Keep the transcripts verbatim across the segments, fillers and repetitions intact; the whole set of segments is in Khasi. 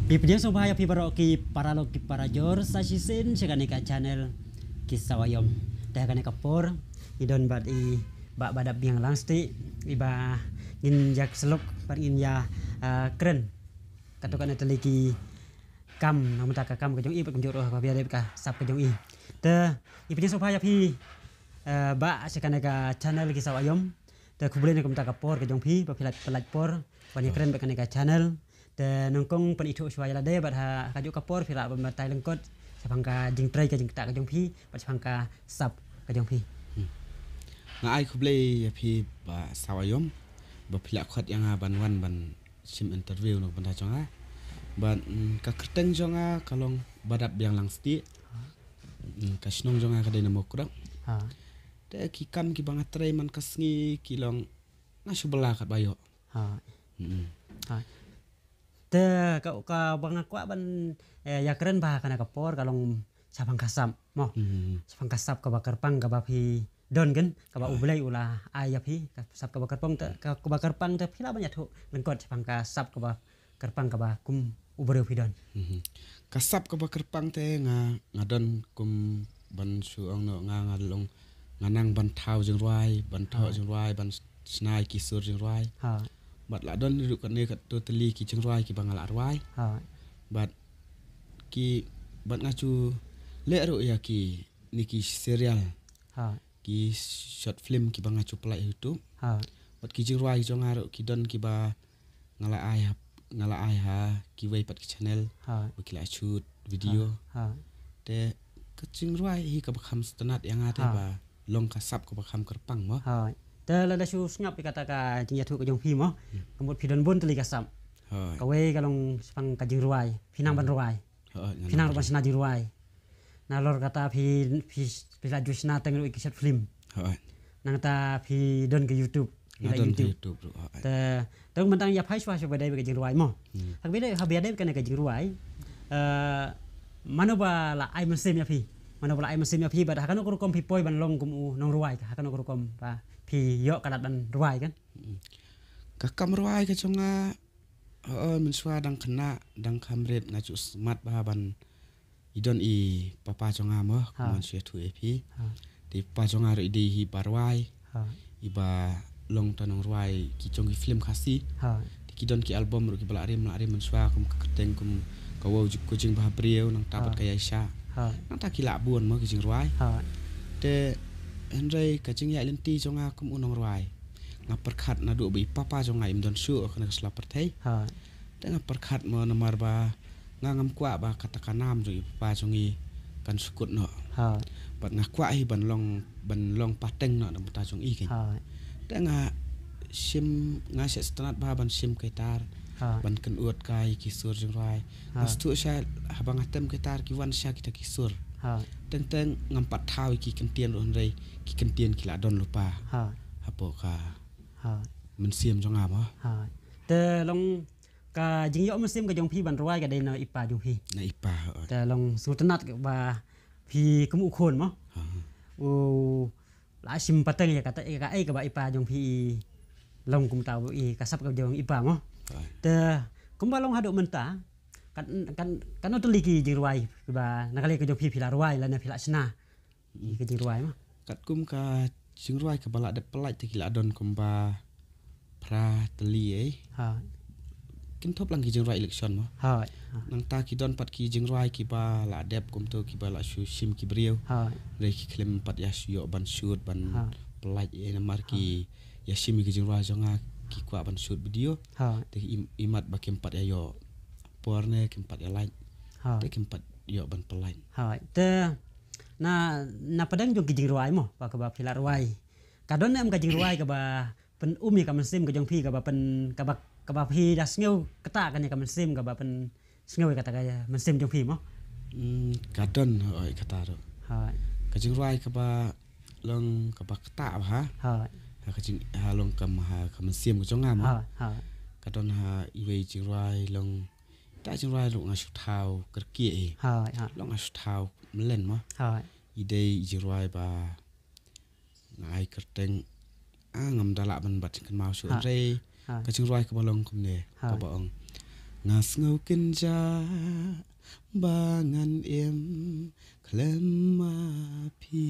Phi pdiang sngewbha ïa phi baroh ki paralok ki parajor sa shisien sha kane ka channel Ki Sawa Ïom. Te ha kane ka por ngi don bad i Bah Badap Biang Langstieh, iba ngin ïa sylluk bad ngin ïa, ah, kren katto katne tylli ki kam, na mynta ka kam ka jong i bad kumjuh ruh ba ïadei bad ka sap ka jong i. Te ngi pdiang sngewbha ïa phi, eh, Bah, sha kane ka channel Ki Sawa Ïom. Te khublei na ka mynta ka por ka jong phi ba phi la pynlait por ban ïa kren bad kane ka channel. Te nyngkong pynithuh shuwa ïa lade bad ha kajuh ka por phi lah ban batai lyngkot shaphang ka jingtrei ka jingktah ka jong phi bad shaphang ka sap ka jong phi. Hmm. Nga ai khublei ïa phi Bah Sawa Ïom ba phi la khot ïa nga ban wan ban shim interview na ka bynta jong nga. Bad, mm, ka kyrteng jong nga ka long Badap Biang Langstieh. Mm, ka shnong jong nga ka dei na Mawkrok. Ha. Te ki kam kiba nga trei man ka sngi ki long nga shu bylla katba ïoh. Ha. Mm. Ha. Te ka, kaba nga kwah ban, eh, ïa kren bha kane ka por ka long shaphang ka sap mo. Mm. Shaphang ka sap kaba kyrpang kaba phi don kin, kaba U Blei u la ai ïa phi, ka sap kaba kyrpang te, ka, kaba kyrpang te phi lah ban ïathuh lyngkot shaphang ka sap kaba kyrpang kaba kum u briew phi don. Mhm. Ka sap kaba kyrpang te nga, nga don kum ban shu ong noh nga, nga long, nga nang ban thaw jingrwai, ban thoh jingrwai, ban shna ki sur jingrwai. Ha. Bad la don ruh kane katto tylli ki jingrwai kiba nga la rwai. Ha. Bad ki, bad nga ju leh ruh ïa kine ki serial. Ha. Ki short film kiba nga ju pynlait ha YouTube. Ha. Bad ki jingrwai jong nga ruh ki don kiba nga la ai ha, nga la ai ha kiwei pat ki channel. Ha. Ba ki la shoot video. Ha. Ha. Te ka jingrwai hi kaba kham sngewtynnat ïa nga te ba long ka sap kaba kham kyrpang mo. Ha. Te lada shu sngap ïa kata ka jingïathuh ka jong phi mo. Hmm. Ka mut phi don bun tylli ka sap. Ha. Kawei ka long shaphang ka jingrwai. Phi nang ban rwai. Hooid, phi nang ruh ban shna jingrwai. Nalor kata phi, phi, phi la ju shna teng ruh ïa ki short film. Hooid. Nangta phi don ka YouTube. Phi la don ka YouTube. YouTube ruh, hooid. Te, te mynta ïa phai shuwa shuwa ba dei ka jingrwai mo. Hmm. Haba dei, haba dei kane ka jingrwai. Eh, mano ba la ai mynsiem ïa phi? Mano ba la ai mynsiem ïa phi bad ha kano ka rukom phi poi ban long kum u nongrwai, ha kano ka rukom ba phi ïoh ka lad ban rwai kan? Hmm. Ka kam rwai ka jong nga, hooid, mynshuwa dang khynnah, dang kham rit nga ju smat bha ban i don i papa jong nga mo, ha, kumba nga shu ïathuh ïa phi. Ha. Te i papa jong nga ruh i dei hi ba rwai. Ha. Iba long uta u nongrwai ki jong ki film Khasi. Ha. Te ki don ki album ruh kiba la rim, la rim mynshuwa kum ka kyrteng kum Ka Wow Ju-, Ko Jingbhabriew nangta pat Ka Ïaishah. Ha. Nangta ki la bun mo ki jingrwai. Ha. Te hynrei ka jingïaid lynti jong nga kum u nongrwai, nga pyrkhat naduh ba i papa jong nga im don shuh ha kane ka sla pyrthei. Ha. Te nga pyrkhat mo namar ba nga ngam kwah ba kata ka nam jong i papa jong i kan shu kut noh. Ha. Bad nga kwah hi ban long, ban long pateng noh na bynta jong i keiñ. Ha. Te nga shim, nga sngewtynnat bha ban shim guitar. Ha. Ban kynud kai ki sur jingrwai. Ha. Nga sngewthuh sha haba nga tem guitar ki wan sha kita ki sur. Ha. Teng teng ngam pat thaw ïa ki kyntien ruh hynrei ki kyntien ki la don lypa. Ha. Hapoh ka, ha, mynsiem jong nga mo. Ha. Te long ka jingïoh mynsiem ka jong phi ban rwai ka dei na i pa jong phi. Na i pa, hooid. Te long sngewtynnat ba phi kum u khun mo. Ha. U la shim pateng ïa kata, ïa kaei kaba i pa jong phi i long kumta i ka sap ka jong i pa mo. Hooid. Te kumba long haduh mynta, kan, kan, kano tylli ki jingrwai kiba na ka liang ka jong phi phi la rwai lane phi la shna ïa ka jingrwai mo? Katkum ka jingrwai kaba la dep pynlait te ki la don kumba phra tylli ei. Ha. Kynthup lang ki jingrwai election mo. Ha. Ha. Nangta ki don pat ki jingrwai kiba la dep kumto kiba la shu shim ki briew. Ha. Hynrei ki khlem pat ïa shu ïoh ban shoot ban, ha, pynlait ei namar ki, ha, ïa shim ïa ki jingrwai jong nga, ki kwah ban shoot video. Ha. Te im-, imat ba kim pat ïa ïoh por ne kim pat ïa lait. Ha. Te kim pat ïoh ban pynlait. Ha. Te na, na pdeng jong ki jingrwai mo, ba kaba phi la rwai, ka don ne em ka jingrwai kaba pyn-um ïa ka mynsiem ka jong phi kaba pyn, kaba, kaba phi da sngew kata kane ka mynsiem kaba pynsngew ïa kata ka mynsiem jong phi mo? Hmm, ka don, hooid, kata ruh. Hooid. Ka jingrwai kaba long kaba kata bha. Hooid. Ha ka jing, ha long kam ha ka mynsiem ka jong nga mo. Hooid, hooid. Ka don ha iwei jingrwai long, ta jingrwai ruh nga shu thaw kyrkieh ei. Hooid, hooid. Long nga shu thaw mlien mo. Hooid. I dei i jingrwai ba nga ai kyrteng, ah, ngam da lah ban bat jingkynmaw shuh, ha, hynrei, ha, ka jingrwai kaba long kumne, ha, kaba ong: Nga sngew kynjah ba ngan im khlem ma phi.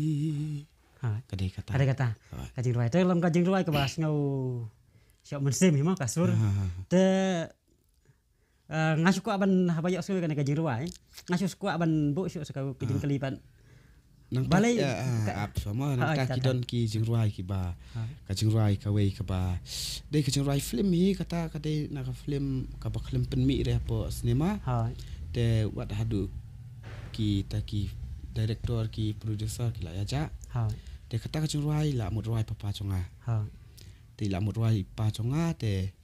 Ha. Ka dei kata. Ka dei kata. Ha. Ka jingrwai. Te long ka jingrwai kaba sngew shoh mynsiem hi mo ka sur. Ha, ha, ha. Te, eh, nga shu kwah ban haba ïoh sngew kane ka jingrwai. Nga shu kwah ban buh shuh sa ka, ka jingkylli pat. Nangta, balei, eh, eh, ka, ap sama, ha, nangta ki don ki jingrwai kiba. Ha. Ka jingrwai kawei kaba dei ka jingrwai film hi, kata ka dei na ka film kaba khlem pynmih re hapoh cinema. Ha. Te wat haduh kita ki director, ki producer ki la ïa jah. Ha. Te kata ka jingrwai la mut rwai papa jong nga. Ha. Te la mut rwai pa jong nga te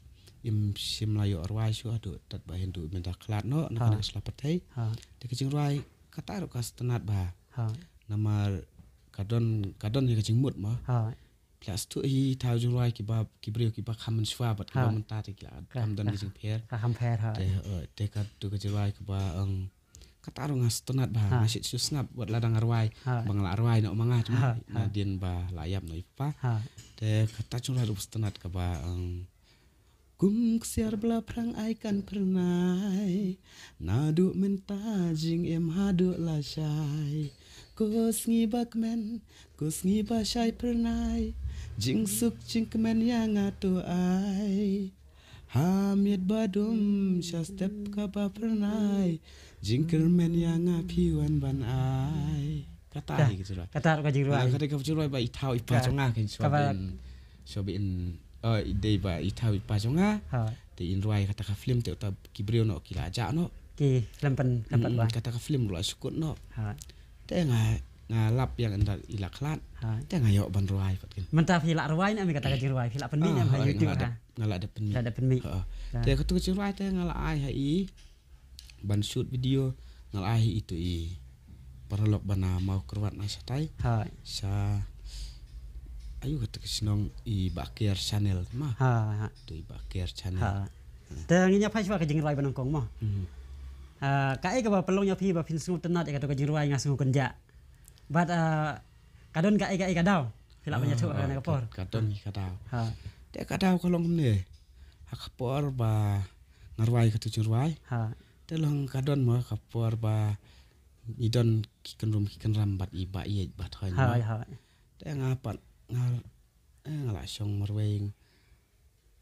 im shym la ïoh rwai shuh haduh tad ba hin duh mynta khlad noh na kane ka sla pyrthei. Ha. Te ka jingrwai kata ruh ka sngewtynnat bha. Ha. Namar ka don, ka don hi ka jingmut mo. Ha. Phi la sngewthuh hi thaw jingrwai kiba, ki briew kiba kham mynshuwa bad kiba mynta te ki la kham don ka jingpher. Ka kham pher, ha. Te, eh, te katu ka jingrwai kaba, ong, kata ruh nga sngewtynnat bha, ha, nga shu sngap wat la dang rwai, ha, ba nga la rwai noh ma nga, ha, ha, nadien ba la ïap noh i papa. Ha. Te kata jingrwai ruh sngewtynnat kaba, ong, kum ksiar ba la phrang ai kan phyrnai. Naduh mynta jingim haduh lashai. Ko sngi ba kmen, ko sngi ba shai phyrnai. Jingsuk jingkmen ïa nga to ai. Ha miet ba dum sha step kaba phyrnai. Jingkyrmen ïa nga phi wan ban ai. Kata hi ka jingrwai. Kata ka jingrwai. Ah, kata ka jingrwai ba i thaw i pa jong nga kan shuwa ba in, shuwa ba in, oh, i dei ba i thaw i pa jong nga. Ha. Te in rwai kata ka film te uta ki briew noh ki la jah noh. Ki film pen, film pen rwai. Kata ka film ruh la shu kut noh. Ha. Te nga, nga lap ïa nga ynda i la khlad. Ha. Te nga ïoh ban rwai pat kan. Mynta phi la rwai ne em kata ka jingrwai, phi la pynmih ne em ha YouTube ha? Nga la dep pynmih. La dep pynmih. Ha. Te katu ka jingrwai te nga la ai ha i ban shoot video, nga la ai ha i tu i paralok ba na Mawkyrwat na shatai. Ha. Sha, ayu kata ka shnong, i Bah Ker Channel ma. Ha, ha. Tu i Bah Ker Channel. Ha. Te ngin ïa phai shuwa ka jingrwai ba nyngkong mo. Hmm. Ah, kaei kaba pynlong ïa phi ba phin sngewtynnat ïa katu ka jingrwai Nga Sngew Kynjah? Bad, ah, ka don kaei kaei ka daw phi lah ban ïathuh ha kane ka por? Ka don hi ka daw. Ha. Te ka daw ka long kumne. Ha ka por ba nga rwai katu jingrwai. Ha. Te long ka don mo ka por ba ngi don ki kynrum ki kynram bad i Bah Ïeit Bah Thoiñ mo. Ha, ha. Te nga pat nga, eh, nga la shong marwei.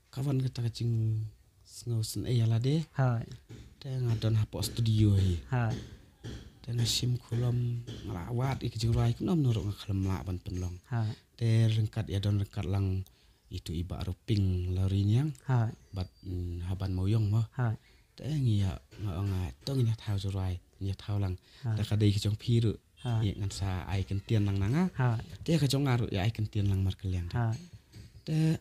Ka wan kata ka jingsngew sngewsynei ïa lade. Ha. Te nga don hapoh studio hi. Ha. Te nga shim khulom, nga la wad ïa ka jingrwai kumno kumno ruh nga khlem lah ban pynlong. Ha. Te ryngkat ïa don ryngkat lang itu i Bah Ruping Lawriniang. Ha. Bad, mm, Haban Mawiong mo. Ha. Te ngi ïa, nga ong nga to ngin ïa thaw jingrwai, ngin ïa thaw lang. Ha. Te ka dei ka jong phi ruh. Ha. Ïa ngan sa ai kyntien lang na nga. Ha. Te ka jong nga ruh ïa ai kyntien lang markylliang. Ha. Te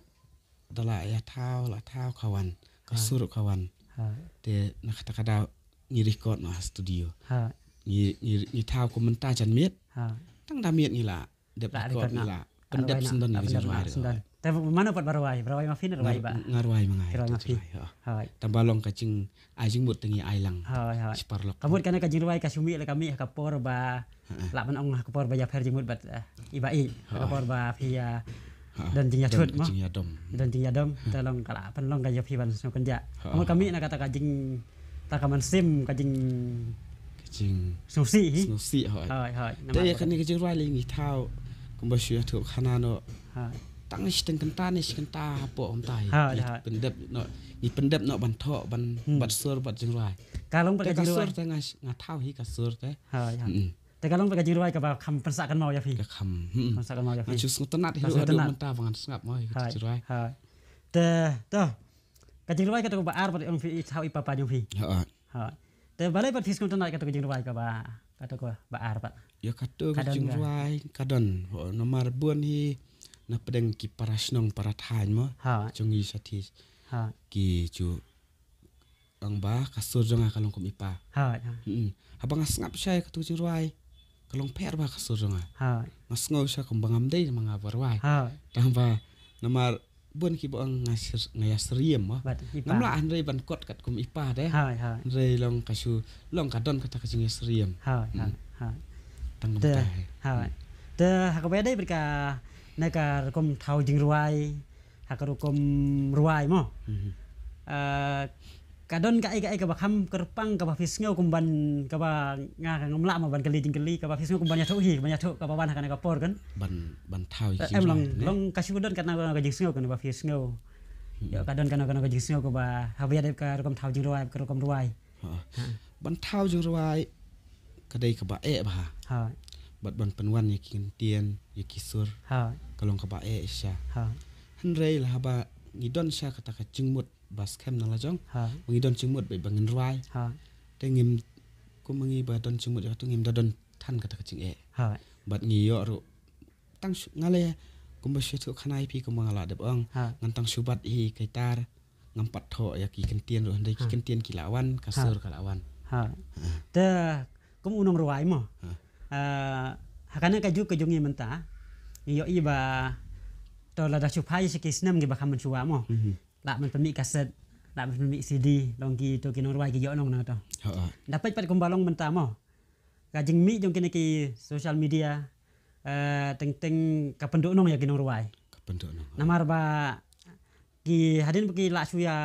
da la ïa thaw, la thaw ka wan. Ka sur ka wan. Ha. Te na kata ka daw ngi record noh ha studio. Ha. Ngi, ngi, ngi thaw kum mynta jan miet. Ha. Tang da miet ngi la dep record, ngi la pyndep syndon ïa ka jingrwai ruh. Te mano pat ba rwai, ba rwai ma phi ne rwai i Bah? Nga rwai ma nga. Rwai ma phi. Hooid. Tang ba long ka jing ai jingmut te ngi ai lang. Hooid, hooid. Shi paralok. Ka mut kane ka jingrwai ka shu mih la ka mih ha ka por ba, lah ban ong ha ka por ba ïapher jingmut bad, eh, i Bah Ïeit. Ha ka por ba phi ïa don jingïathuh mo. Don jingïadom. Don jingïadom. Te long ka la pynlong ka ïa phi ban sngewkynjah. Ka mut ka mih na kata ka jing, ta ka mynsiem ka jing, ka jing sngewsih hi. Sngewsih, hooid. Hooid, hooid. Te ïa kane ka jingrwai lei ngi thaw kumba shu ïathuh khana noh. Hooid. Tang ne shiteng kynta ne shi kynta hapoh kumta hi. Hooid, hooid. Ngi pyndep noh, ngi pyndep noh ban thoh, ban bad sur bad jingrwai. Ka long pat ka jingrwai. Te ka sur te nga, nga thaw hi ka sur te. Hooid, hooid. Te ka long pat ka jingrwai kaba kham pynsah kynmaw ïa phi. Ka kham. Kham pynsah kynmaw ïa phi. Nga shu sngewtynnat hi ruh mynta ba ngan sngap mo hi ka jingrwai. Hooid. Te to ka jingrwai kata kaba ar pat ong phi i thaw i papa jong phi. Hooid. Ha. Te balei pat phi sngewtynnat katu ka jingrwai kaba, katu kaba ar pat? Ïa katu ka jingrwai ka don. Ho, namar bun hi na pdeng ki para shnong para thaiñ mo. Ha. Jong ngi shathie. Ha. Ki ju ong ba ka sur jong nga ka long kum i pa. Ha, ha. Haba nga sngap shai katu ka jingrwai ka long pher ba ka sur jong nga. Ha. Nga sngew sha kumba ngam dei ma nga ba rwai. Ha. Tang ba namar bun kiba ong nga sir, nga ïa syriem mo. Ngam lah hynrei ban kot katkum i pa te. Hynrei long ka shu, long ka don kata ka jingïasyriem. Hooid, hooid. Tang kumta hi. Te ha kaba ïadei bad kane ka rukom thaw jingrwai, ha ka rukom rwai mo. Eh, ka don kaei kaei kaba kham kyrpang kaba phi sngew kum ban, kaba nga ngam lah mo ban kylli jingkylli, kaba phi sngew kum ban ïathuh hi, ban ïathuh kaba wan ha kane ka por kan. Ban, ban thaw ïa ki jingrwai, em, long, long ka shu don kano kano ka jingsngew kano ba phi sngew. Hmm. Ïoh ka don kano kano ka jingsngew kaba haba ïadei ka rukom thaw jingrwai, ka rukom rwai. Ha. Ha. Ban thaw jingrwai ka dei kaba eh bha. Ha. Bad ban pynwan ïa ki kyntien, ïa ki sur. Ha. Ka long kaba eh shisha. Ha. Hynrei la haba ngi don sha kata ka jingmut ba skhem na la jong. Ha. Ba ngi don jingmut ba, ba ngin rwai. Ha. Te ngim, kum ma ngi ba don jingmut ïa katu ngim da don than kata ka jingeh. Ha. Bad ngi ïoh ruh tang shu, nga leh kumba shu thuh khana ïa phi kumba nga la dep ong. Ha. Ngan tang shu bat hi kaitar, ngam pat thoh ïa ki kyntien ruh, hynrei ki, ha, kyntien ki la wan, ka, ha, sur ka la wan. Ha. Ha. Te kum u nongrwai mo. Ha. Ah, ha kane ka juk ka jong ngi mynta, ngi ïohi ba to lada shu phai sha ki snem kiba kham mynshuwa mo. Mhm. Lah ban pynmih kaset, lah ban pynmih C D, long ki, to ki nongrwai ki ïoh nong na to. Ha, ha. Da peit pat kumba long mynta mo. Ka jingmih jong kine ki social media, eh, teng teng ka pynduh nong ïa ki nongrwai. Ka pynduh nong. Namar ba ki hadien ba ki lah shu ïa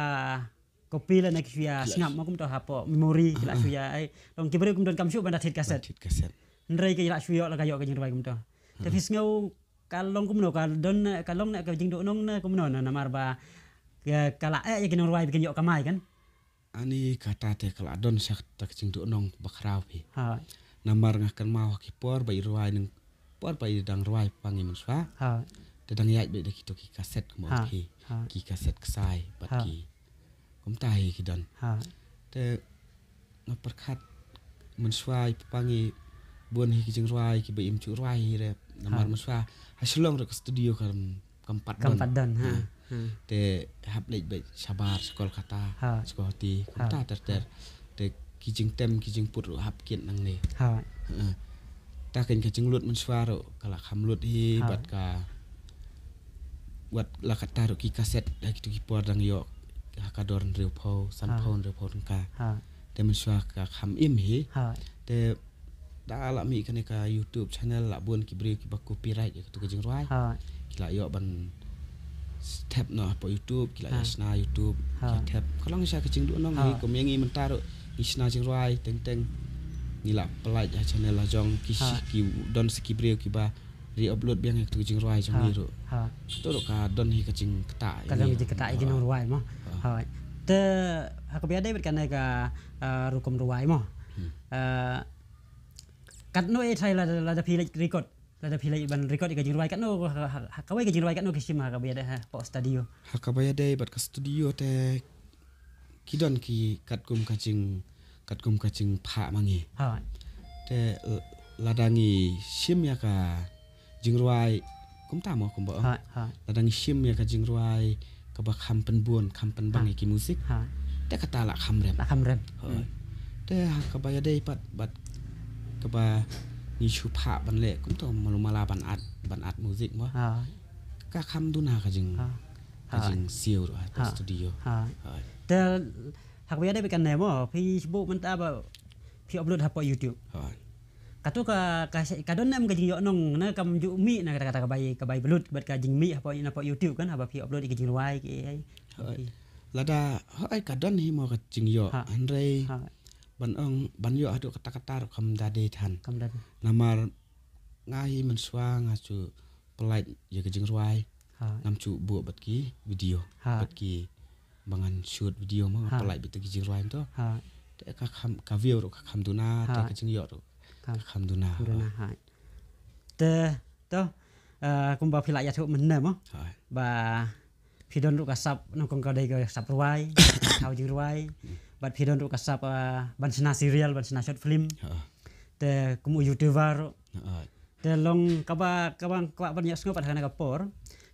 copy lane ki shu ïa, ki lah sngap shu, mo kumto hapoh memory, ki lah, ah, shu ïa, ai, long ki briew kum don kam shuh ban da thied kaset. Ban thied kaset. Hynrei ki lah shu ïoh la ka ïoh ka jingrwai kumto. Te, hmm, phi sngew ka long kumno, ka don, ka long ne ka jingduh nong ne kumno na, namar ba ka, ka la eh ïa ki nongrwai ba kin ïoh kamai kan. Ani kata te ka la don sha kata ka jingduh nong ba khraw phi. Ha. Namar nga kynmaw ha ki por ba i rwai nang, por ba i dang rwai pa ngi mynshuwa. Ha. Te dang ïaid beit da kito ki kaset kumba, ha, phi. Ha. Ki kaset ksai bad, ha, ki kumta hi ki don. Ha. Te nga pyrkhat mynshuwa i papa ngi bun hi ki jingrwai kiba im ju rwai hi re. Namar, ha, mynshuwa ha Shillong re ka studio kam, kam pat, kam don, pat don, ha. Ha. Ha. Te hap leit beit shabar sha Kolkata, ha, sha Guwahati, ha, kumta ter ter. Ha. Te ki jingtem ki jingput ruh hap kit nangne. Ha. Ha. Ta kane ka jinglut mynshuwa ruh ka la kham lut hi, ha, bad ka wat la katta ruh ki kaset ha kito ki por dang ïoh ha ka dor hynriewphew, sanphew, ha, hynriewphew tyngka. Ha. Te mynshuwa ka kham im hi. Ha. Te da la mih kane ka YouTube channel la bun ki briew kiba copyright ïa kito ki jingrwai. Ha. Ki la ïoh ban thep noh hapoh YouTube, ki la, ha, ïa shna YouTube, ha, ki thep. Ka long shisha ka jingduh nong, ha, hi, kum ïa ngi mynta ruh ngi shna jingrwai teng teng ngi la pyllait ha channel la jong ki, ha, shi-, ki don sa ki briew kiba re-upload biang ïa kito ki jingrwai jong, ha, ngi ruh. Ha. Kato ruh ka don hi ka jingktah, ka don hi ka jingktah ïa ki nongrwai mo. Ha. Ha. Te ha kaba ïadei bad kane ka, ah, rukom rwai mo. Hmm. Ah, katno e trai lada, lada phi leit record, lada phi leit ban record ïa ka jingrwai katno, ha, ha, ha kawei ka jingrwai katno ki shim ha kaba ïadei hapoh studio? Ha kaba ïadei bad ka studio te ki don ki katkum ka jing, katkum ka jingphah ma ngi. Ha. Te, eh, lada ngi shim ïa ka jingrwai kumta mo kumba, ha, ha, lada ngi shim ïa ka jingrwai kaba kham pynbun, kham pynbang, ha, ïa ki music. Ha. Te kata la kham rem. La kham rem. Ha. Hmm. Te ha kaba ïadei pat bad kaba ngi shu phah ban leh kumto malu mala ban add, ban add music mo. Ha. Ka kham duna ka jing, ha, ka, ha, jingsiew ruh ha, ha, studio. Ha. Ha. Te ha kaba ïadei bad kane mo, phi shu buh mynta ba phi upload hapoh YouTube. Ha. Kato ka, ka, ka don em ka jingïoh nong na kam ju mih na kata, kata ka bai, ka bai blut bad ka jingmih hapoh, na hapoh YouTube kan, haba phi upload ïa ka jingrwai ki ai. Ha. Lada, ha, ai ka don hi mo ka jingïoh. Ha. Hynrei, ha, ban ong ban ïoh haduh katta katta ruh kam da dei than. Kam da dei. Namar nga hi mynshuwa nga ju pyllait ïa ka jingrwai. Ha. Ngam ju buh bad ki video. Ha. Bad ki ba ngan shoot video mo, nga, ha, pyllait bad ki jingrwai to. Ha. Te ka kham, ka view ruh ka kham duna, ha, te ka jingïoh ruh, ha, ka kham duna. Kham duna, ha. Te to, eh, kumba phi la ïathuh mynne mo. Ha. Ba phi don ruh ka sap, nyngkong ka dei ka sap rwai, thaw jingrwai. Hmm. Bad phi don ruh ka sap, eh, ban shna serial, ban shna short film. Ha. Te kum u YouTuber ruh. Ha. Te long kaba, kaba kwah ban ïohsngew pat ha kane ka por,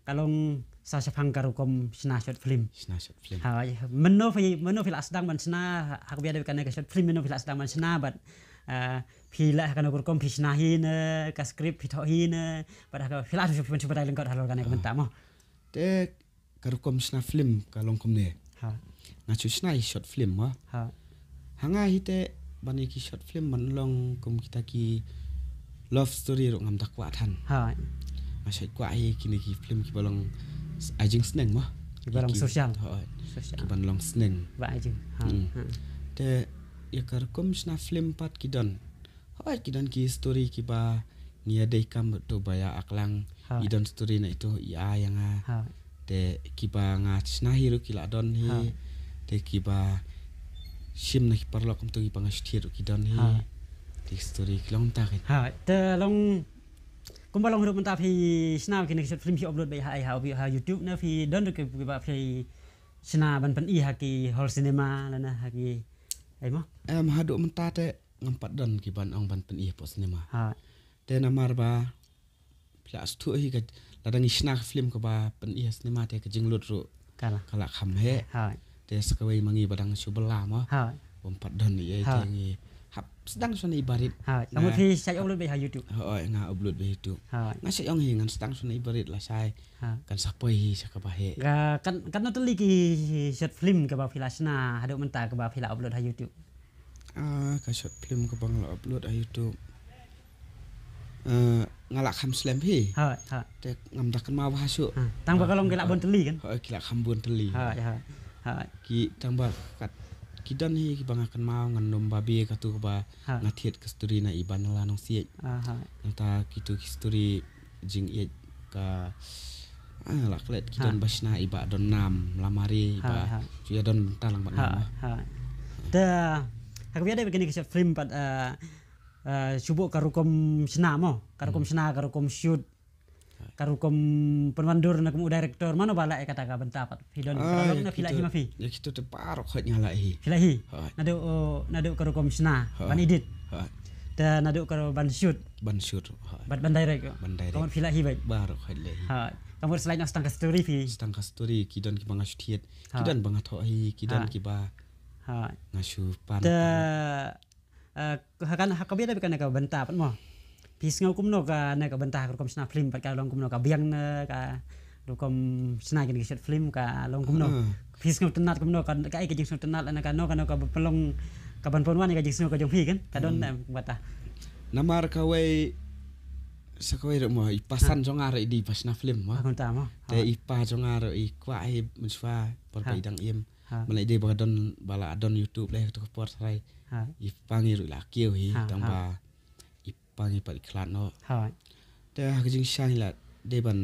ka long sa shaphang ka rukom shna short film. Shna short film. Ha, mynno phi, mynno phi la sdang ban shna, ha kaba ïadei bad kane ka short film mynno phi la sdang ban shna bad, eh, phi la ha kano ka rukom phi shna hi ne, ka script phi thoh hi ne, bad ha ka phi la shu, shu, shu batai lyngkot halor kane ka, ah, bynta mo. Te ka rukom shna film ka long kumne. Ha. Nga shu shna i short film mo. Ha. Ha nga hi te ban ïa ki short film ban long kum kita ki love story ruh ngam da kwah than. Ha. Nga shait kwah hi kine ki film kiba long s-, ai jingsneng mo. Kiba long social. Hooid. Social. Kiban long sneng. Ba ai jing. Ha. Hmm. Ha. Te ïa ka rukom shna film pat ki don. Hooid, ki don ki story kiba ngi ïa dei kam tu ba ïa aklang. Ha. I don story na itu i ai ïa nga. Ha. Te kiba nga shna hi ruh ki la don hi. Ha. Te kiba shim na ki paralok kumtu kiba nga shu thied ruh ki don hi. Ha. Te story ki long ta ki. Ha. Te long kumba long ruh mynta phi shna kine ki short film phi upload beit ha, ha, ha YouTube na phi don ruh ki, kiba phi shna ban pyni ha ki hall cinema lane ha ki ai mo? Em, haduh mynta te ngam pat don ki ban ong ban pyni hapoh cinema. Ha. Te namar ba phi la sngewthuh hi ka, lada ngi shna ka film kaba pyni ha cinema te ka jinglut ruh ka la, ka la kham heh. Ha. Te sa kawei ma ngi ba dang shu bylla mo. Ha. Bym pat don ei ei. Ha. Te ngi hap sdang shwa na i barit. Ha. Nga, ka mut phi shait upload beit ha YouTube. Hooid, nga upload beit ha YouTube. Ha. Nga shait ong hi ngan sdang shwa na i barit lashai. Ha. Kan sa poi hi sha kaba heh. Ka, kan, katno tylli ki short film kaba phi la shna haduh mynta kaba phi la upload ha YouTube? Ah, ka short film kaba nga la upload ha YouTube. Eh, nga la kham slem hi. Ha, ha. Te ngam da kynmaw bha shuh. Ha. Tang ba ka long ki la bun tylli kan? Ha, ki la kham bun tylli. Ha, ha. Ha. Ki tang ba kat, ki don hi kiba nga kynmaw ngan nym babe katu kaba, ha, nga thied ka story na i Bah Nala Nongsiej. Ah, ha. Nangta kitu ki story jingïeit ka, ah, la klet ki, ha, don ba shna i Bah Don Nam Lamare, ha, ba, ha, shu ïa don bynta lang bad, ha, nga mo. Ha. Te ha kaba ïadei bad kine ki short film pat, eh, eh, shu buh ka rukom shna mo, ka rukom, hmm, shna, ka rukom shoot, ha, ka rukom pynwandur na kum u director, mano ba lah ïa kata ka bynta pat? Phi don, ah, phi don, ïa na phi lah hi kitu, ma phi? Ïa kitu te baroh khoit nga lah hi. Phi lah hi? Hooid. Naduh, oh, naduh ka rukom shna, hooid, ban edit. Hooid. Te naduh ka ban shoot. Ban shoot, hooid. Bad ban direct. Ban direct. Ka mut phi lah hi beit? Baroh khoit lah hi. Hooid. Ka mut selain na tang ka story phi? Tang ka story, ki don kiba nga shu thied. Ki, hooid, don ba nga thoh hi, ki don, hooid, kiba, hooid, nga shu pan. Te, eh, ha kan, ha kaba ïadei bad kane ka bynta pat mo, phi sngew kumno kane ka bynta ka rukom shna film pat, ka long kumno, ka biang ne ka rukom shna kine ki short film, ka long kumno? Hmm. Phi sngewtynnat kumno, ka, kaei ka jingsngewtynnat lane kano kano kaba pynlong, kaban pynwan ïa ka jingsngew ka jong phi kan? Ka don, hmm, em, kumta. Namar kawei, sa kawei ruh mo, i pa, ha, san jong nga ruh i dei i ba shna film mo. Ah, kumta mo. Te, ha, i pa jong nga ruh i kwah hi mynshuwa por ba, ha, i dang im. Ha. Ba la dei ba don, ba la don YouTube leh tu ka por trai. Ha. I pa ngi ruh i la kiew hi, ha, tang, ha, ba i pa ngi pat i khlad noh. Ha. Te ha ka jingshisha ngi la dei ban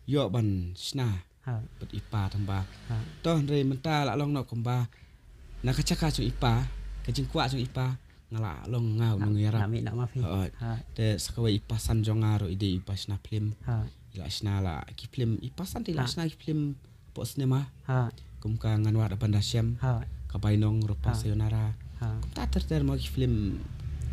ïoh ban shna, ha, bad i pa tang ba, ha, to hynrei mynta la long noh kumba na ka jaka jong i pa, ka jingkwah jong i pa, nga la long nga, ha, u nongïarap. Nga mih noh ma phi. Hooid. Ha. Te sa kawei i pa san jong nga ruh i dei i ba shna film. Ha. I la shna la ki film, i pa san te i la, ha, shna ki film hapoh cinema. Ha. Kum ka Ngan Wad Haban Da Shem. Ha. Ka Bainong, Rupa, ha, Sayonara. Ha. Kumta ter ter mo ki film.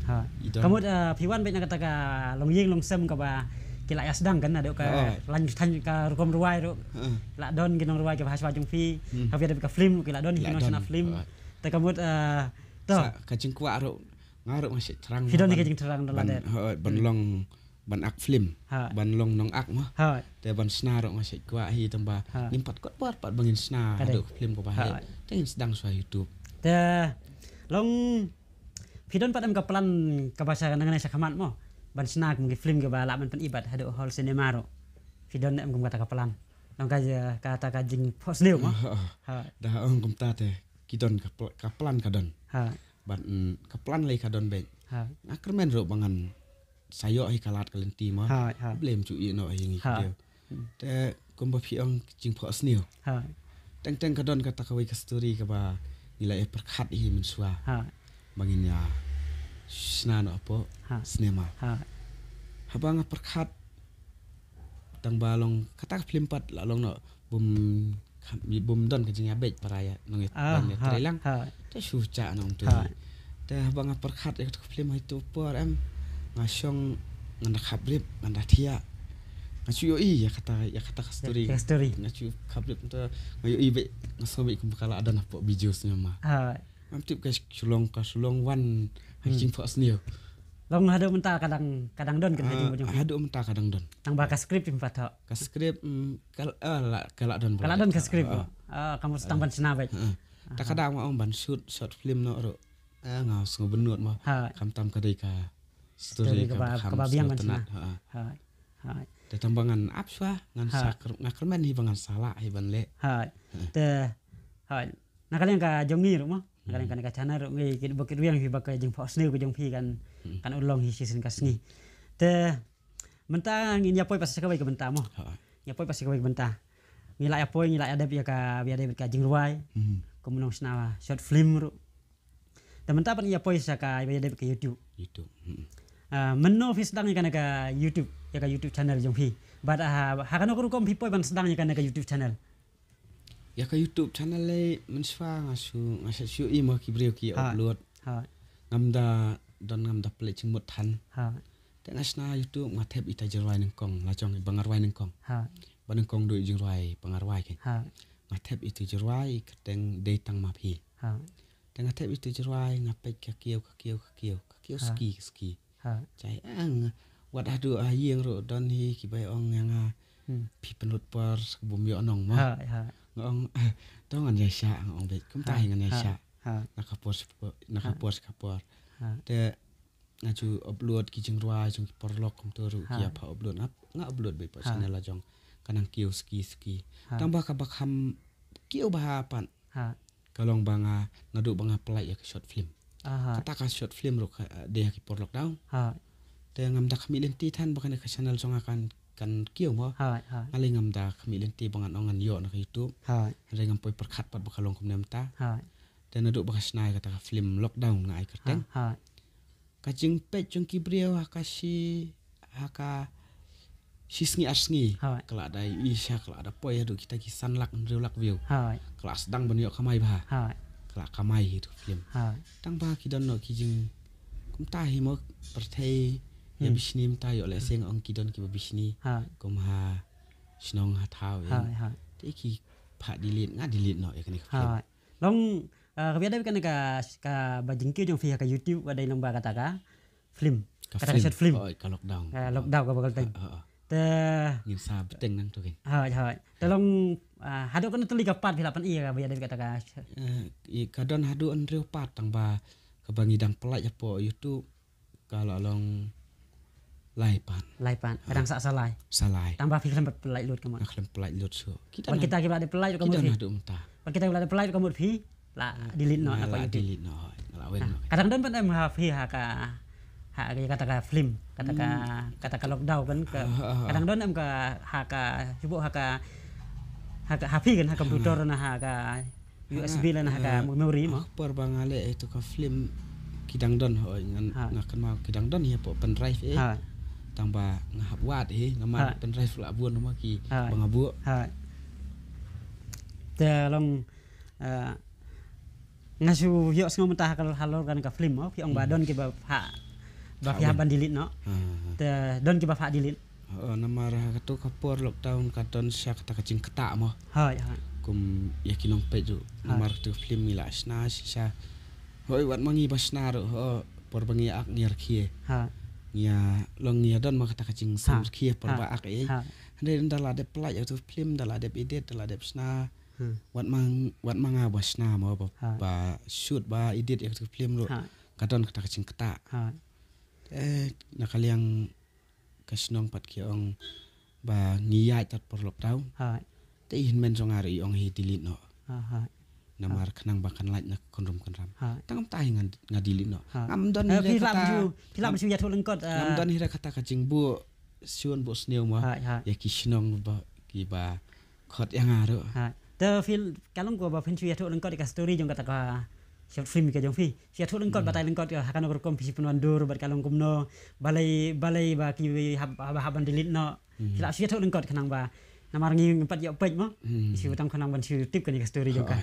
Ha. I don. Ka mut, eh, phi wan beit na kata ka longïing longsem kaba ki la ïa sdang kan, naduh ka, oh, lain thaiñ ka rukom rwai ruh. Ha. La don ki nongrwai kiba hashwa jong phi. Hmm. Haba ïadei bad ka film ki la don, ki la don, ki nongshna film. Ha. Te ka mut, eh, to, sa ka jingkwah ruh, nga ruh nga shait thrang. Phi don ban, ka jingthrang da ban, lade, ha, ban, hmm, long ban ak film. Ha. Ban long nongak mo. Ha. Te ban shna ruh nga shait kwah hi tang ba, ha, ngim pat kot bor pat ba ngin shna, ka dei, haduh ka film kaba, ha, heh. Te ngin sdang shuwa YouTube. Te long, phi don pat em ka plan kaba sha nangne sha khmat mo, ban shna kum ki film kiba lah ban pyni bad haduh hall cinema ruh? Phi don em kum kata ka plan? Long ka, kata ka jingphohsniew mo. Ha. Da ong kumta te ki don ka pl-, ka plan ka don. Ha. Ban, mm, ka plan lei ka don beit. Ha. Nga kyrmen ruh ba ngan sa ïoh hi ka lad ka lynti mo. Ha, ha. Blem ju ïeh noh hi ngi, ha, ki dei. Hmm. Te kumba phi ong jingphohsniew. Ha. Teng teng ka don kata kawei ka story kaba ngi la ïa pyrkhat hi mynshuwa. Ha. Ba ngin ïa shna noh hapoh, ha, cinema. Ha. Haba nga pyrkhat tang ba long kata ka film pat la long noh bym, bym don ka jingïabeit para ïa nong ïa, ah, ban ïa, ha, trei lang. Ha. Te shu cha nong tu. Ha. Te haba nga pyrkhat ïa kata ka film ha itu por em, nga shong ngan da khap rip, ngan da thiah. Nga shu ïohi ïa kata, ïa kata ka story. Ïa ka story. Nga shu khap rip te nga ïohi beit, nga sngew beit kumba ka la don hapoh video cinema. Ha. Ngam tip ka shu long, ka shu long wan ha, hmm, jingphohsniew. Long haduh mynta ka dang, ka dang don kan ha, ah, jingmut jong phi? Haduh mynta ka dang don. Tang ba ka script phi pat thoh? Ka script, mm, ka, ah, la, ka la don. Ka la don ka script, ah, oh. Ah, ka mut tang, ah, ban shna beit. Ah. Aha. Ta ka dang ma ong ban shoot short film noh ruh. Ah, nga sngew bynnud mo. Ha. Khamtam ka dei ka story, story kaba, kaba kham, kaba biang ban shna. Ha. Ha. Ha. Te tang ba ngan ap shuwa, ngan sa kyrmen hi ba ngan sa lah hi ban leh. Hooid. Te hooid, na ka liang ka jong ngi ruh mo, na ka liang kane ka channel ruh ngi kit bukit riang hi ba ka jingphohsniew ka jong phi kan, kan long hi shisien ka sngi. Te mynta ngin ïa poi pat sha kawei ka bynta mo. Ïa poi pat sha kawei ka bynta. Ngi la ïa poi, ngi la ïa dep ïa ka, ïa dep ka jingrwai. Kum nongshna short film ruh. Te mynta pat ngi ïa poi sha ka, ïa dep ka YouTube. YouTube. Mynno phi sdang ïa kane ka YouTube, ïa ka YouTube channel jong phi? Bad ha kano ka rukom phi poi ban sdang ïa kane ka YouTube channel? Ïa ka YouTube channel lei mynshwa nga shu, nga shu ïohi mo ki briew ki upload. Ngam da don, ngam da pynleit jingmut than. Te nga shna YouTube nga thep ita jingrwai nyngkong, la jong ba nga rwai nyngkong. Ba nyngkong duh jingrwai ba nga rwai kein. Nga thep ita jingrwai kyrteng Dei Tang Ma Phi. Te nga thep ita jingrwai, nga peit ka kiew, ka kiew, ka kiew, ka kiew ski, ski. Jai ang wat haduh ha ïing ruh don hi kiba ong ïa nga, phi pynlut por bym ïoh nong mo. Nga ong, to ngan ïa shah, nga ong beit kumta hi ngan ïa shah. Na ka por, na ka por, ka por. Te nga ju upload ki jingrwai jong ki paralok kumta ruh ki ïa pha upload, nga upload beit pat channel la jong. Ka nang kiew ski ski. Tang ba kaba kham kiew bha pat ka long ba nga, naduh ba nga pynlait ïa ka short film. Kata ka short film ruh ka dei ha ki por lockdown. Te ngam da khmih lynti than ba kane ka channel jong nga kan, kan kiew mo. Nga lei ngam da khmih lynti ba ngan ong ngan ïoh na ka YouTube. Hynrei ngam poi pyrkhat pat ba ka long kumne mynta. Te naduh ba ka shna ïa kata ka film lockdown nga ai kyrteng. Ka jingpeit jong ki briew ha ka shi, ha ka shi sngi ar sngi. Ka la da ïohi sha, ka la da poi haduh kita ki san lak hynriew lak view. Ka la sdang ban ïoh kamai bha. Ka la kamai hi tu film. Tang ba ki don noh ki jing, kumta hi mo, pyrthei ïa bishni mynta, ïoh lehse nga ong ki don kiba bishni. Kum ha shnong ha thaw. Te ki pha delete, nga delete noh ïa kane ka film. Long, kaba ïadei bad kane ka, kaba jingkiew jong phi ha ka YouTube, ka dei lyngba kata ka film. Kata ka short film. Ka lockdown. Ka lockdown kaba ka long. Te ngin sa bteng nangtu kein. Hooid, hooid. Te long, haduh katno tylli ka part phi la pyni kaba ïadei bad kata ka? Ka don haduh hynriew part, tang ba kaba ngi dang pynlait hapoh YouTube ka la long lai pat. Lai pat. Ka dang sa salai. Salai. Tang ba phi khlem pynlait lut ka mut. Nga khlem pynlait lut shuh. Kita kiba la dep pynlait ka mut phi. Kita haduh mynta. Bad kita kiba la dep pynlait ka mut phi la delete noh na ka YouTube. Delete noh. Nga la wan noh. Ka dang don pat em ha phi ha ka, ha kata ka film, kata ka, kata ka lockdown kan ka. Ka dang don em ka ha ka, shu buh ha ka, ha ka, ha phi kan, ha computer na ha ka U S B lane ha ka memory mo. Por ba nga leh ïa tu ka film ki dang don, hooid, ngan, nga kynmaw ki dang don hi hapoh pen drive eh. Tang ba nga hap wad hi, namar pen drive la bun namar ki ba nga buh. Te long, nga shu ïohsngew mynta ha ka halor kane ka film mo, phi ong ba don kiba pha, ba phi hap ban delete noh. Te don kiba pha delete. Namar ha katu ka por lockdown ka don sha kata ka jingktah mo. Hooid, hooid. Kum ïa ki nongpeit ruh. Namar katu ka film ngi la shna shisha. Hooid, wat ma ngi ba shna ruh, hooid, por ba ngi ak ngi rkhie. Ngi ïa long ngi ïa don ma kata ka jingsngewrkhie por ba ak eh. Hynrei ynda la dep pynlait ïa katu ka film, ynda la dep edit, ynda la dep shna. Wat ma, wat ma nga ba shna mo, ba, ba shoot, ba edit ïa katu ka film ruh. Ka don kata ka jingktah. Eh, na ka liang ka shnong pat ki ong ba ngi ïaid tat por lockdown. Te i hynmen jong nga ruh i ong hi delete noh. Namar khnang ba kan lait na ka kynrum kynram. Tang kumta hi nga, nga delete noh. Ngam don hi re kata, phi lah ban shu ïathuh lyngkot, ngam don hi re kata ka jingbuh shun buh sniew mo. Ïa ki shnong ba, kiba khot ïa nga ruh. Te phi, ka long ko ba phin shu ïathuh lyngkot ïa ka story jong kata ka short film ka jong phi. Shu ïathuh lyngkot, batai lyngkot ha kano ka rukom phi shu pynwandur bad ka long kumno, balei, balei ba ki hap, hap, hap ban delete noh. Phi lah shu ïathuh lyngkot khnang ba namar ngi pat ïoh peit mo. Shu tang khnang ban shu tip kane ka story jong ka.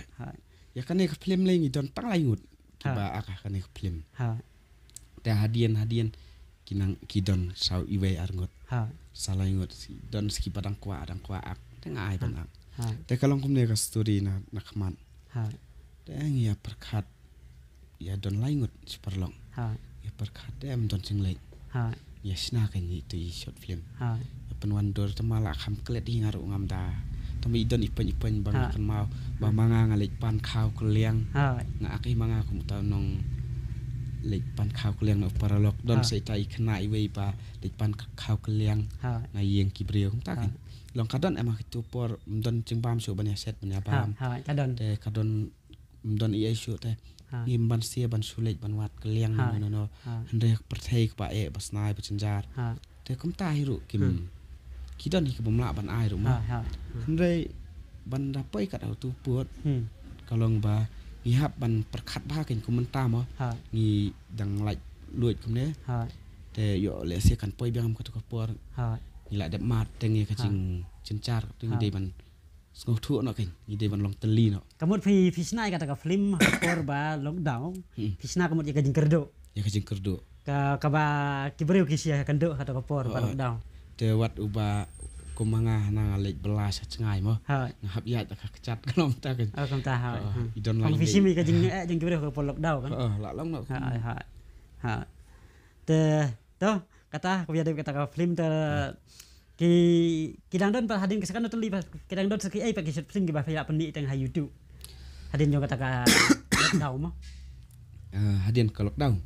Ïa kane ka film lei ngi don tang lai ngut kiba ak ha kane ka film. Te hadien, hadien ki nang, ki don saw iwei ar ngut. Sa lai ngut, don sa kiba dang kwah, dang kwah ak. Te nga ai ban ak. Te ka long kumne ka story na, na khmat. Te ngi ïa pyrkhat ïa don lai ngut shi paralok. Ïa pyrkhat te em don jingleit. Ïa shna kane tu i short film. Ïa pynwandur te ma la kham klet hi nga ruh ngam da. Te ma i don i pyn i pyn ba nga kynmaw ba ma nga nga leit pan khaw kylliang. Nga ak hi ma nga kum uta u nong leit pan khaw kylliang na u paralok, don sa ita i khynnah iwei ba leit pan khaw kylliang na ïing ki briew kumta kan. Long ka don em ha kitu por, ym don jingbam shuh ban ïa set ban ïa bam. Te ka don, ym don ei ei shuh te. Ngim ban sia ban shu leit ban wad kylliang no no no. Hynrei pyrthei kaba eh ba snai ba jynjar. Te kumta hi ruh kim, ki don hi kibym lah ban ai ruh mo. Hynrei ban da poi kat ha utu pud, ka long ba ngi hap ban pyrkhat bha kein kum mynta mo. Ngi dang lait luid kumne. Te ïoh lehse kan poi biang ha katu ka por. Ngi la dep mad te ngi ka jing, jynjar te ngi dei ban sngewthuh noh kein, ngi dei ban long tylli noh. Ka mut phi, phi shna ïa kata ka film ha ka por ba lockdown. Phi shna ka mut ïa ka jingkyrduh. Ïa ka jingkyrduh. Ka, kaba ki briew ki shia kynduh ha kata ka por ba lockdown. Te wat uba kum ma nga hana nga leit bylla sha jngai mo. Nga hap ïaid da ka kjat ka long ta kein. Oh, kumta ha. I don la phi shim ïa ka jing, eh, jing ki briew ha ka por lockdown kan. La long noh. Ha. Te to, kata, ka ïa dei kata ka film te ki, ki dang don pat hadien ka sa kano tylli pat, ki dang don sa ki ei pat ki short film kiba phi la pynmih teng ha YouTube. Hadien jong kata ka lockdown mo. Hadien ka lockdown.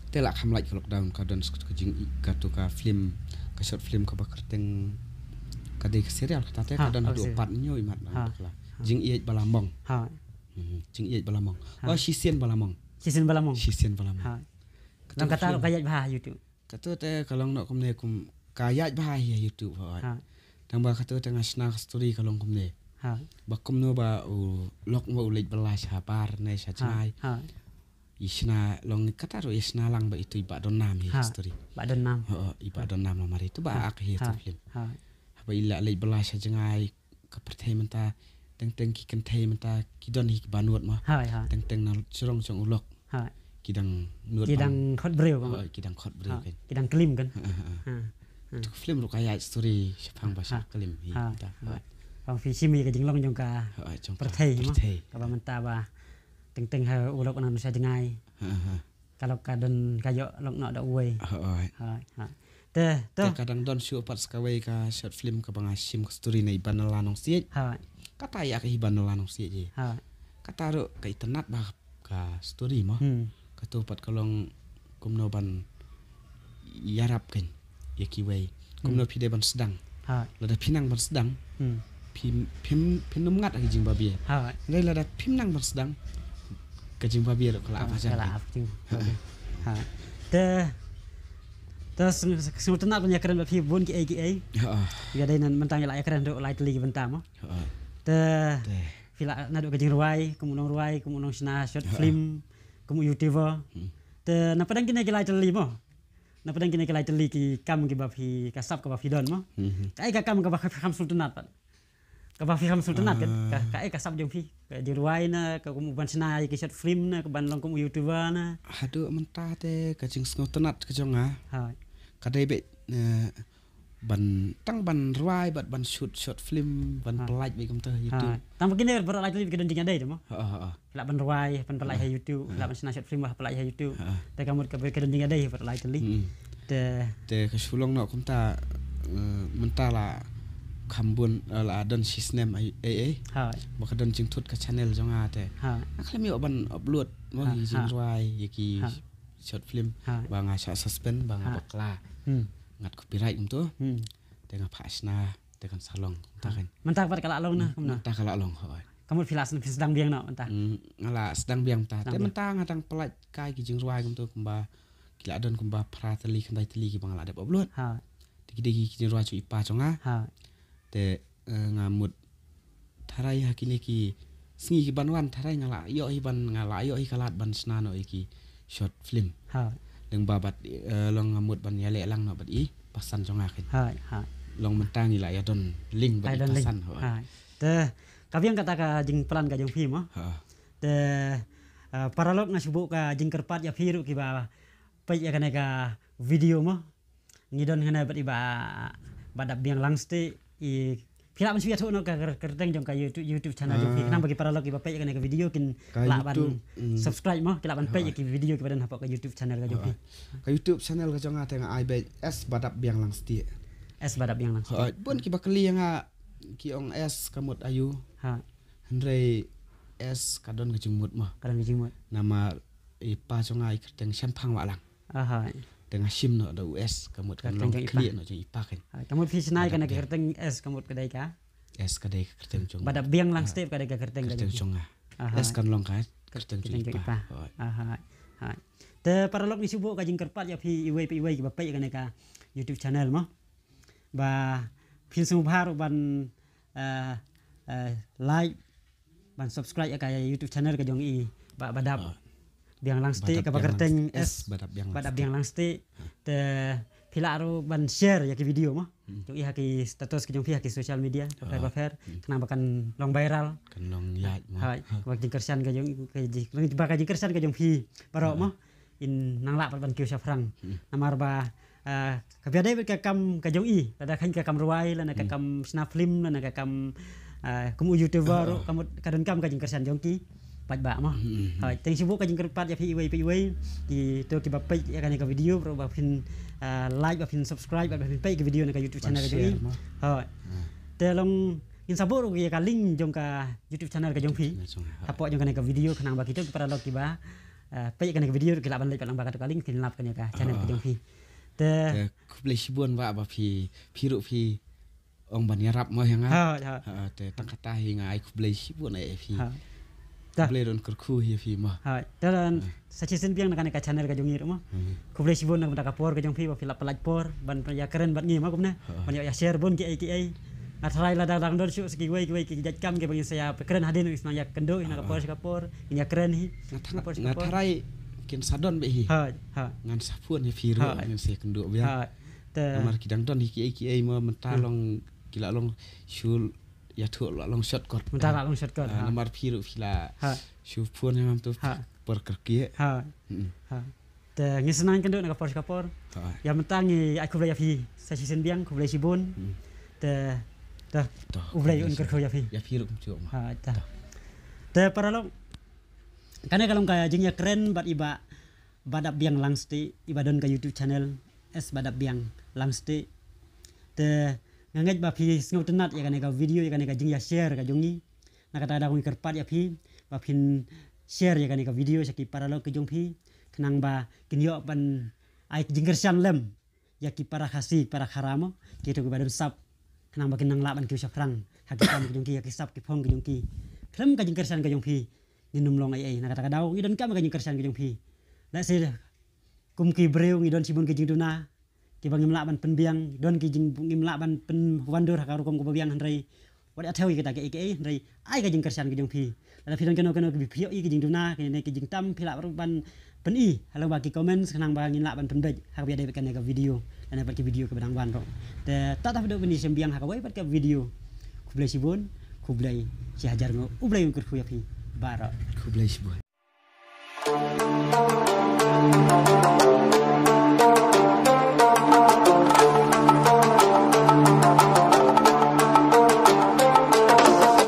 Te la kham lait ka lockdown ka don sa ka jing, katu ka film, ka short film kaba kyrteng, ka dei ka serial kata te ka don haduh pat, nyo imat na bakla. Jingïeit Balamong. Jingïeit Balamong. Oh, Shisien Balamong. Shisien Balamong. Shisien Balamong. Long kata ka ïaid bha ha YouTube. Katu te ka long noh kumne kum ka ïaid bha ha YouTube hoi. Tang ba katu te nga shna ka story ka long kumne. Ba kumno ba u lok mo u leit bylla sha bar ne sha jngai. I shna long kata ruh i shna lang ba itu i Bah Don Nam hi story. Bah Don Nam. Ho, i Bah Don Nam la mari tu ba ak hi tu film. Haba i la leit bylla sha jngai ka pyrthei mynta, teng teng ki kynthei mynta ki don hi ki ba nud mo. Teng teng na shrong jong u lok. Ki dang nud, ki dang khot briew kan. Ki dang khot briew kan. Ki dang klim kan. Tu film ruh ka ïaid story shaphang ba sha klim hi mynta. Pang phi shim ïa ka jinglong jong ka pyrthei mo. Kaba mynta ba teng teng ha u lok na sha jngai. Ka lok ka don ka ïoh lok noh da uwei. Te, te ka dang don shuh pat sa kawei ka short film kaba nga shim ka story na i Banala Nongsiej. Kata ïa ka i Banala Nongsiej hi. Kata ruh ka itynnad bha ka story mo. Katu pat ka long kumno ban ïarap kein ïa kiwei. Kumno phi dei ban sdang. Lada phi nang ban sdang, phi, phim, phin ym ngat ha ki jingbabe. Hynrei lada phim nang ban sdang, ka jingbabe ruh ka la ap hajan. Te, te sngewtynnad ban ïakren bad phi bun kiei kiei. Ïa dei nan mynta ngi la ïakren ruh lai tylli ki bynta mo. Te phi la naduh ka jingrwai, kum u nongrwai, kum u nongshna short film, kum u YouTuber. Te na pdeng kine ki lai tylli mo. Na pdeng kine ki lai tylli ki kam kiba phi, ka sap kaba phi don mo. Kaei ka kam kaba phi kham sngewtynnad pat? Kaba phi kham sngewtynnad kan? Ka, kaei ka sap jong phi? Ka jingrwai na, ka kum u ban shna ïa ki short film na, ka ban long kum u YouTuber na. Haduh mynta te ka jingsngewtynnad ka jong nga ka dei beit ban tang ban rwai bad ban shoot short film ban pyllait bad kumta YouTube. Tang ba kine baroh lai tylli ki don jingïadei te mo. Phi lah ban rwai, ban pyllait ha YouTube, phi lah ban shna short film ba pyllait ha YouTube. Te ka mut ka ba ki don jingïadei baroh lai tylli. Te ka shu long noh kumta mynta la kham bun, la don shisnem ei ei. Ba ka don jingthut ka channel jong nga te. Nga khlem ïoh ban upload mo ki jingrwai ïa ki short film ba nga shah suspend ba nga bakla. Ngat copyright kumtu. Te nga phah shna te kan sa long mynta kan. Mynta pat ka la long na kumno? Mynta ka la long hoi. Ka mut phi la sdang biang noh mynta? Nga la sdang biang mynta. Te mynta nga dang pyllait kai ki jingrwai kumtu kumba ki la don kumba phra tylli khyndai tylli kiba nga la dep upload. Te ki dei ki jingrwai jong i pa jong nga. Te nga mut tharai ha kine ki sngi ki ban wan tharai nga la ïoh hi ban, nga la ïoh hi ka lad ban shna noh ïa ki short film. Lyngba bad long nga mut ban ïaleh lang noh bad i pasan jong nga kein. Long mynta ngi la ïa don link bad i pasan. Te ka biang kata ka jingplan ka jong phi mo. Te paralok nga shu buh ka jingkyrpad ïa phi ruh kiba peit ïa kane ka video mo. Ngi don hana bad i Bah, Bah Dap Biang Langstieh, i phi lah ban shu ïathuh noh ka kyrteng jong ka YouTube, YouTube channel jong phi. Khnang ba ki paralok kiba peit ïa kane ka video kin lah ban subscribe mo, ki lah ban peit ïa ki video kiba don hapoh ka YouTube channel ka jong phi. Ka YouTube channel ka jong nga te nga ai beit S Bah Dap Biang Langstieh. S Bah Dap Biang Langstieh. Bun kiba kylli ïa nga ki ong S ka mut aïu. Hynrei S ka don ka jingmut mo. Ka don ka jingmut. Namar i pa jong nga i kyrteng Shemphang Wahlang. Aha. Te nga shim noh da u S, ka mut kan long kyrteng jong i pa. Khlieh noh jong i pa kan. Ha, ka mut phi shna ïa kane ka kyrteng S, ka mut ka dei ka? S ka dei ka kyrteng jong, Ba Dap Biang Langstieh ka dei ka kyrteng ka jong nga. Aha. S kan long ka kyrteng jong i pa. Aha. Ha. Te paralok, ngi shu buh ka jingkyrpad ïa phi iwei pa iwei kiba peit ïa kane ka YouTube channel mo, ba phin sngewbha ruh ban, eh, eh, like, ban subscribe ïa ka YouTube channel ka jong i Bah Ba Dap Biang Langstieh, kaba kyrteng S, Ba Dap Biang Langstieh. Te phi lah ruh ban share ïa ki video mo jong i ha ki status ka jong phi ha ki social media bapher bapher, khnang ba kan long viral, kan long ïaid mo. Hai, ba ka jingkyrshan ka jong, ka jing, ba ka jingkyrshan ka jong phi baroh mo in nang lah pat ban kiew shaphrang. Namar ba, ah, ka bia dei bad ka kam ka jong i, lada kheiñ ka kam rwai, lane ka kam shna film, lane ka kam, ah, kum u YouTuber ruh, ka mut ka donkam ka jingkyrshan jong ki paidbah mo. Hai, te ngi shu buh ka jingkyrpad ïa phi iwei pa iwei, kito kiba peit ïa kane ka video, ruh ba phin, ah, like, ba phin subscribe, ba phin peit ka video na ka YouTube channel ka jong i. Hai. Te long ngin sa buh ruh ïa ka link jong ka YouTube channel ka jong phi hapoh jong kane ka video, khnang ba kito ki paralok kiba, ah, peit ïa kane ka video ki lah ban leit pat lang ba ka link, kin lap kane ka channel ka jong phi. Te khublei shibun Bah ba phi, phi ruh phi ong ban ïarap mo ïa nga. Ha, ha. Ha, te tang kata hi nga ai khublei shibun ïa phi. Ha. Khublei ruh kyrkhu ïa phi mo. Ha. Te sa shisien biang na kane ka channel ka jong ngi ruh mo. Khublei shibun na ka por ka jong phi ba phi la pynlait por ban ïakren bad ngi mo kumne. Ban ïa share bun kiei kiei. Nga tharai lada dang don shuh sa kiwei kiwei ki jait kam kiba ngin sa ïa kren hadien, ngin sa ïakynduh hi na ka por sha ka por, ngin ïakren hi. Nga tharai kin sa don beit hi. Ha, ha. Ngan sa phone ïa phi ruh, ngin sa ïakynduh biang. Ha. Te namar ki dang don hi kiei kiei mo, mynta long ki la long shu ïathuh la long shortcut. Mynta la long shortcut. Ah, namar phi ruh phi la shu phone ïa nga mynta por kyrkieh. Ha. Ha. Te ngin sa nang ïakynduh na ka por sha ka por. Ïa mynta ngi ai khublei ïa phi sa shisien biang, khublei shibun. Te, te U Blei un kyrkhu ïa phi. Ïa phi ruh kumjuh mo. Ha, te. Te paralok, kane ka long ka jingïakren bad i Bah Ba Dap Biang Langstieh, iba don ka YouTube channel S Ba Dap Biang Langstieh. Te nga ngeit ba phi sngewtynnat ïa kane ka video, ïa kane ka jingïashare ka jong ngi. Na kata ka daw ngi kyrpad ïa phi ba phin share ïa kane ka video sha ki paralok ki jong phi, khnang ba kin ïoh ban ai jingkyrshan lem ïa ki para Khasi, para Khara mo, kito kiba don sap, khnang ba kin nang lah ban kiew shaphrang ha ki kam ki jong ki, ha ki sap ki phong ki jong ki. Khlem ka jingkyrshan ka jong phi ngin ym long ei ei. Na kata ka daw ngi donkam ka jingkyrshan ka jong phi. Lehse kum ki briew ngi don shibun ki jingduna kiba ngim lah ban pynbiang, don ki jing, ngim lah ban pynwandur ha ka rukom kaba biang, hynrei wat ïa thew ïa kita kiei kiei, hynrei ai ka jingkyrshan ka jong phi. Lada phi don kano kano kiba phi ïohi ki jingduna, kine ki jingtam, phi lah ruh ban pyni ha lyngba ki comments, khnang ba ngin lah ban pynbeit ha kaba ïadei bad kane ka video lane bad ki video kiba dang wan ruh. Te tata phi dei ban ïashem biang ha kawei pat ka video. Khublei shibun, khublei shi hajar nguh, U Blei un kyrkhu ïa phi baroh. Khublei shibun.